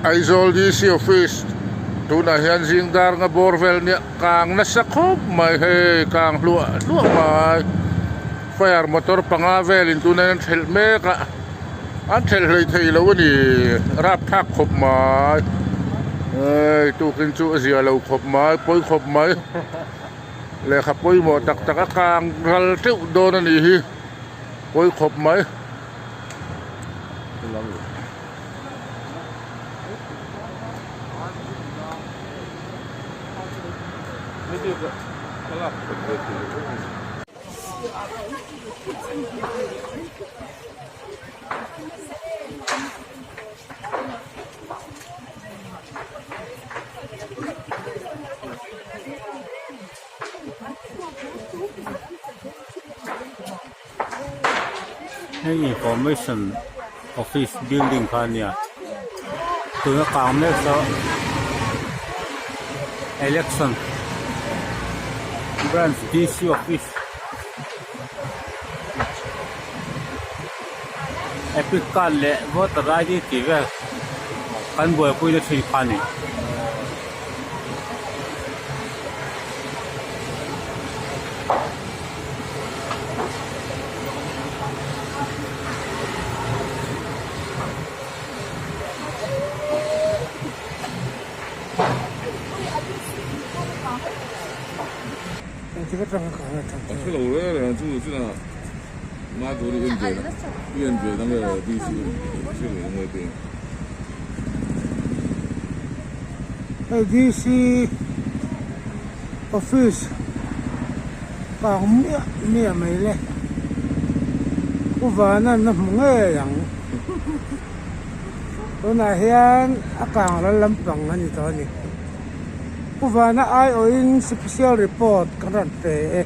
Aizawl DC office tunah hian zing dar nga bawr vel nia kang nasa khawp mai hei kang hluah hluah mai fire motor panga velin tunah hian an thelh mek a an thelh hlei thei lo a ni rapthlak khawp mai hei tukin chu a zia lo khawp mai pawi khawp mai lehkha pawimawh tak tak a kang ral teuh dawn a nih hi pawi khawp mai. Hei information office building kha a nia tuna kang mek saw election branch D C office epic card leh voter I D tih vel kan buaipui na thin kha a ni. Hei DC office kang miah miah mai le Pu Vanan a hmu ngei ang tunah hian a kang ral lampang a ni tawh a ni Pu Vana aiawhin special report kan rawn pe e.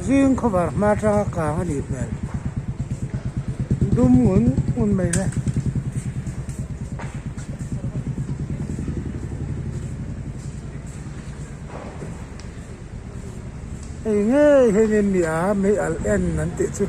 Zing khawvar hma atanga kang a nih hmel dum ngun ngun mai le. Hei ngei hian in mi a mei alh en an tih chu.